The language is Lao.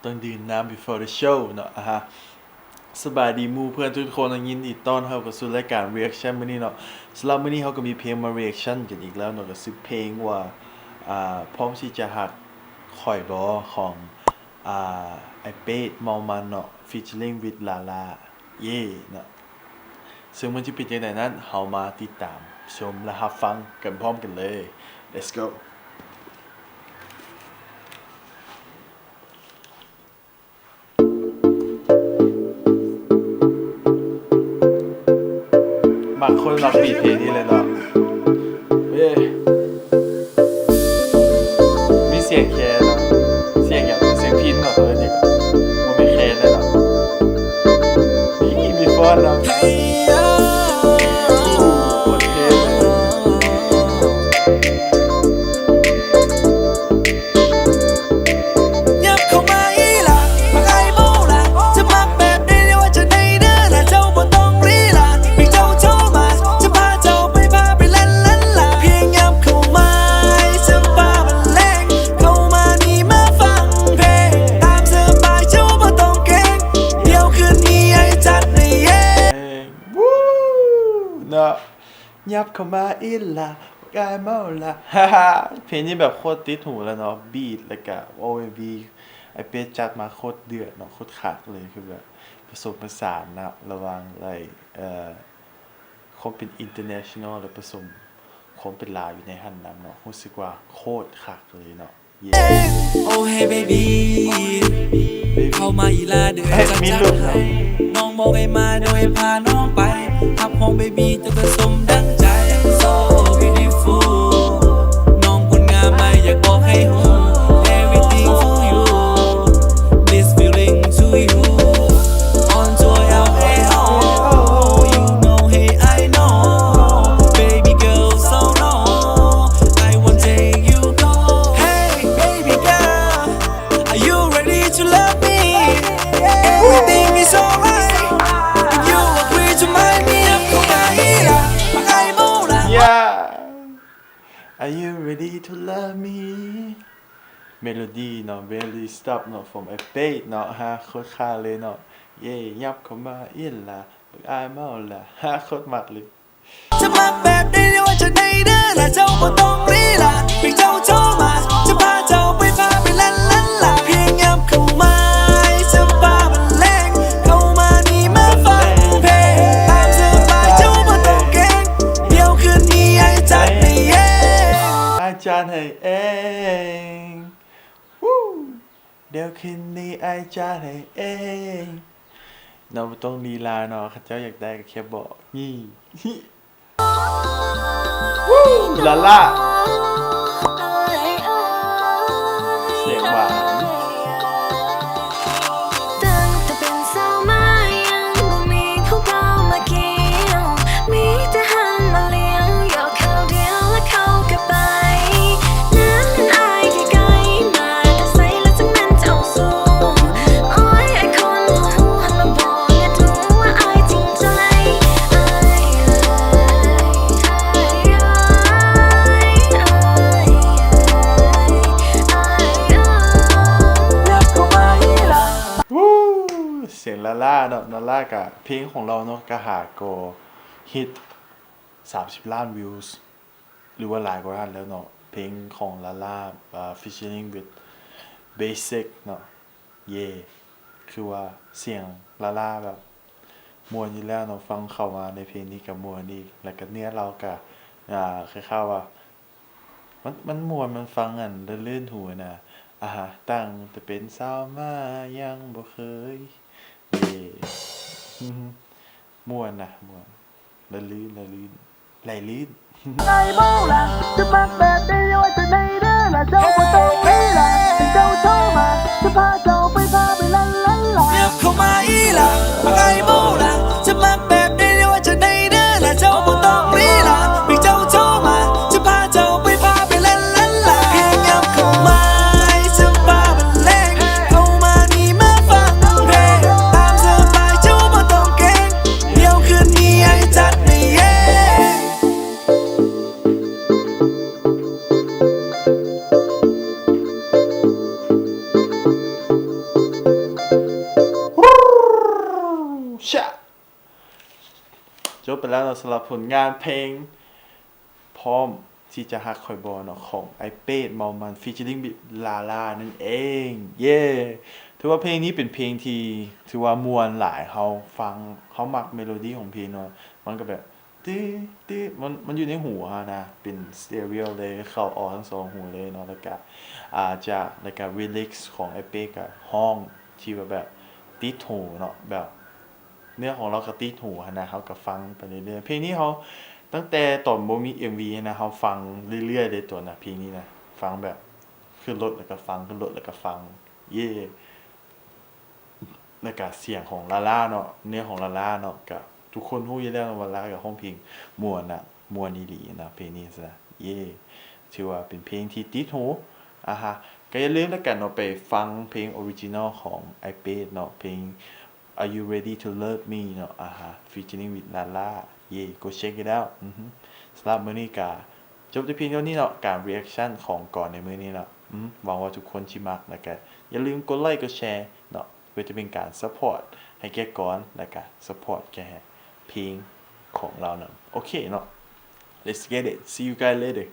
ຕ້ອງດື່ມນ້ຳ before the show ເນາະ ອາຮະ. ສະບາຍດີໝູ່ເພື່ອນທຸກໆຄົນ ແລະ ຍິນດີຕ້ອນຮັບເຂົ້າສູ່ລາຍການ Reaction ມື້ນີ້ເນາະ. ສຳລັບມື້ນີ້ເຮົາກໍມີເພງມາ Reaction ກັນອີກແລ້ວເນາະ, ກໍຊື່ເພງວ່າ ອ່າ ພ້ອມທີ່ຈະຮັກຂ້ອຍບໍ່ ຂອງ ອ່າ ອ້າຍເປດ ເມົາມັນເນາະ featuring with ລາລາ ເຢ ເນາະ. ເຊິ່ງມັນຈະເປັນຈັ່ງໃດນັ້ນ ເຮົາມາຕິດຕາມຊົມ ແລະ ຮັບຟັງກັນພ້ອມກັນເລີຍ. Let's go. ມັກຄົນມັກບີດເພງນີ້ແຫຼະເນາະ. ເອີ ມີສຽງແຄນເນາະ, ສຽງຫຍັງ? ສຽງພິນເນາະ ເອີ ນີ້ບໍ່ແມ່ນແຄນເນາະ. ນີ້ມີຟ້ອນເນາະ. ໂຄດເທ່ເລີຍ. ຫຍັບເຂົ້າມາອີ່ຫຼ້າ ມັກອ້າຍບໍ່ລະ ຈະມັກແບບໃດ ວ່າຈັ່ງໃດເດີລະ ເຈົ້າບໍ່ຕ້ອງລີລາ ໃຫ້ເຈົ້າໂທມາ ຈະພາເຈົ້າໄປ ພາໄປແລ່ນລານລາ ພຽງຫຍັບເຂົ້າມາ ຈະພາບັນເລງ ເຂົ້າມານີ້ມາຟັງເພງ ຕາມສະບາຍ ເຈົ້າບໍ່ຕ້ອງເກງ ດຽວຄືນນີ້ອ້າຍຈັດໃຫ້ເຢ. ເນາະ ຫຍັບເຂົ້າມາອີ່ຫຼ້າ ມັກອ້າຍເມົາລະ ເພງນີ້ແບບໂຄດຕິດຫູແລ້ວເນາະ ບີດ ແລ້ວກະ ໂອເອັມວີ ອ້າຍເປດຈັດມາໂຄດເດືອດເນາະ ໂຄດຄັກເລີຍ ຄືແບບປະສົມປະສານເນາະ ລະຫວ່າງ like ເອີ ຄວາມເປັນ international ແລະ ປະສົມຄວາມເປັນລາວຢູ່ໃນຫັ້ນນຳເນາະ ຮູ້ສຶກວ່າໂຄດຄັກເລີຍເນາະ. ໂອເຮເບບີ ເຂົ້າມາອີ່ຫຼ້າເດີ ເອີ ຈັດ ມີ ຈັດ ໃຫ້ ເນາະ ນ້ອງບອກໃຫ້ມາ ດຽວໃຫ້ພານ້ອງໄປ ຮັບຮອງເບບີ ເຈົ້າຈະສົມດັ່ງໃຈ So beautiful ນ້ອງຄົນງາມ ອ້າຍຢາກບອກໃຫ້ຮູ້ Everything for you This feeling to you On to L A O You know hey I know Baby girl so no I won't take you go Hey baby girl Are you ready to love me? Everything is alright If you agree to marry me ເຂົ້າມາອີ່ຫຼ້າ ມັກອ້າຍບໍ່ລະ Yeah Are you ready to love me? Melody ເນາະ Melody Stop ເນາະ from ອ້າຍເປດເນາະ ຮະ ໂຄດຄັກເລີຍເນາະ ເຢ ຫຍັບເຂົ້າມາອີ່ຫຼ້າ ບັກອ້າຍເມົາລະ ຮະ ໂຄດມັກເລີຍ. ຈະມັກແບບໃດ ວ່າຈັ່ງໃດເດີລະ ເຈົ້າບໍ່ຕ້ອງລີລາ ໃຫ້ເຈົ້າໂທມາ ຈະພາເຈົ້າໄປ ພາໄປແລ່ນລານລາ ພຽງຫຍັບເຂົ້າມາ ຈະພາບັນເລງ ເຂົ້າມານີ້ມາຟັງເພງ ຕາມສະບາຍ ເຈົ້າບໍ່ຕ້ອງເກງ ດຽວຄືນນີ້ອ້າຍຈັດໃຫ້ເອງ ອ້າຍຈັດໃຫ້ເອງ ວູ້ ດຽວຄືນນີ້ອ້າຍຈັດໃຫ້ເອງ ເນາະ ບໍ່ຕ້ອງລີລາເນາະ ຄັນເຈົ້າຢາກໄດ້ກໍແຄ່ບອກ ນີ້ ວູ້ ລາລາ ສຽງຫວານ. ຕັ້ງແຕ່ເປັນສາວມາຍັງບໍ່ມີຜູ້ບ່າວມາກ່ຽວ ມີແຕ່ຫັນມາລ້ຽງ ຢອກຄາວດຽວແລ້ວເຂົາກໍໄປ ນັ້ນອ້າຍໄກໆ ມາແຕ່ໃສລະຈັ່ງແມ່ນເຈົ້າສູງ ໂອ້ຍ ອ້າຍຄົນບໍ່ຮູ້ ຫັນມາບອກ ຢາກຮູ້ວ່າອ້າຍຈິງໃຈ ອ້າຍເອີຍ ອ້າຍເອີຍ ອ້າຍເອີຍ ອ້າຍເອີຍ ຫຍັບເຂົ້າມາອີ່ຫຼ້າ. ວູ້ ສຽງລາລາເນາະ ລາລາກະເພງຂອງລາວເນາະ ກະຫາກໍຮິດສາມສິບລ້ານວິວ ຫຼືວ່າຫຼາຍກວ່ານັ້ນແລ້ວເນາະ ເພງຂອງລາລາ ເອີ featuring with Basic ເນາະ ເຢ ຄືວ່າສຽງລາລາແບບມ່ວນຢູ່ແລ້ວເນາະ ຟັງເຂົ້າມາໃນເພງນີ້ກະມ່ວນອີກ ແລ້ວກະເນື້ອລາວກະ ອ່າ ຄ້າຍໆວ່າ ມັນ ມັນມ່ວນ ມັນຟັງອັນ ລື່ນໆຫູນະ ອາຮະ ຕັ້ງແຕ່ເປັນສາວມາຍັງບໍ່ເຄີຍ ເຢ ມ່ວນນະ ມ່ວນ ລະລື່ນ ລະລື່ນ ໄຫຼລື່ນ. ອ້າຍເມົາລະ ຈະມັກແບບໃດ ວ່າຈັ່ງໃດເດີລະ ເຈົ້າບໍ່ຕ້ອງລີລາ ໃຫ້ເຈົ້າໂທມາ ຈະພາເຈົ້າໄປ ພາໄປລານລານລາ ຫຍັບເຂົ້າມາອີ່ຫຼ້າ ອ້າຍເມົາລະ ຈະມັກ ແບບໃດ ວ່າຈັ່ງໃດເດີລະ ເຈົ້າບໍ່ຕ້ອງລີລາ ໃຫ້ເຈົ້າໂທມາ ຈະພາເຈົ້າໄປ ພາໄປແລ່ນລານລາ ພຽງຫຍັບເຂົ້າມາ ຈະພາບັນເລງ ເຂົ້າມານີ້ມາຟັງເພງ ຕາມສະບາຍ ເຈົ້າບໍ່ຕ້ອງເກງ ດຽວຄືນນີ້ອ້າຍຈັດໃຫ້ເອງ. ແລ້ວເນາະ ສຳລັບຜົນງານເພງ ພ້ອມທີ່ຈະຮັກຂ້ອຍບໍ່ເນາະ ຂອງອ້າຍເປດ ເມົາມັນ featuring with ລາລາ ນັ້ນເອງ. ເຢ້ ຖືວ່າເພງນີ້ເປັນເພງທີ່ຖືວ່າມ່ວນຫຼາຍ ເຮົາຟັງ ເຮົາມັກເມໂລດີຂອງເພງເນາະ ມັນກໍແບບ ຕື້ ຕື້ ມັນ ມັນຢູ່ໃນຫູເຮົານະ ເປັນສະເຕຣີໂອເລີຍ ເຂົ້າອອກທັງສອງຫູເລີຍເນາະ ແລ້ວກະ ອາ ຈາກ ແລ້ວກະ lyrics ຂອງອ້າຍເປດກະຮ້ອງທີ່ວ່າແບບຕິດຫູເນາະ ແບບ ເນື້ອຂອງລາວກໍຕິດຫູຫັ້ນນະ ເຮົາກໍຟັງໄປເລື້ອຍໆ ເພງນີ້ເຮົາ ຕັ້ງແຕ່ຕອນບໍ່ມີເອັມວີຫັ້ນນະ ເຮົາຟັງເລື້ອຍໆເລີຍຕົວນະ ເພງນີ້ນະ ຟັງແບບຂຶ້ນລົດແລ້ວກໍຟັງ ຂຶ້ນລົດແລ້ວກໍຟັງ ເຢ້ ແລ້ວກະສຽງຂອງລາລາເນາະ ເນື້ອຂອງລາລາເນາະ ກະທຸກຄົນຮູ້ຢູ່ແລ້ວວ່າລາລາກະຮ້ອງເພງມ່ວນນະ ມ່ວນອີ່ຫຼີນະ ເພງນີ້ຊະ ເຢ້ ຖືວ່າເປັນເພງທີ່ຕິດຫູ ອາຮະ ກະຢ່າລືມແລ້ວກັນເນາະ ໄປຟັງເພງ original ຂອງອ້າຍເປດເນາະ ເພງ Are You Ready to Love Me ເນາະ ອາຮະ featuring with ລາລາ ເຢ້ go check it out ອື ສຳລັບມື້ນີ້ກະຈົບແຕ່ພຽງເທົ່ານີ້ເນາະ ການ reaction ຂອງກ່ອນໃນມື້ນີ້ເນາະ ອື ຫວັງວ່າທຸກຄົນຊິມັກ ແລ້ວກະຢ່າລືມກົດໄລກົດແຊເນາະ ເພື່ອຈະເປັນການ support ໃຫ້ແກ່ກ່ອນ ແລ້ວກະ support ແກ່ເພງຂອງລາວນຳ ໂອເຄເນາະ let's get it, see you guys later.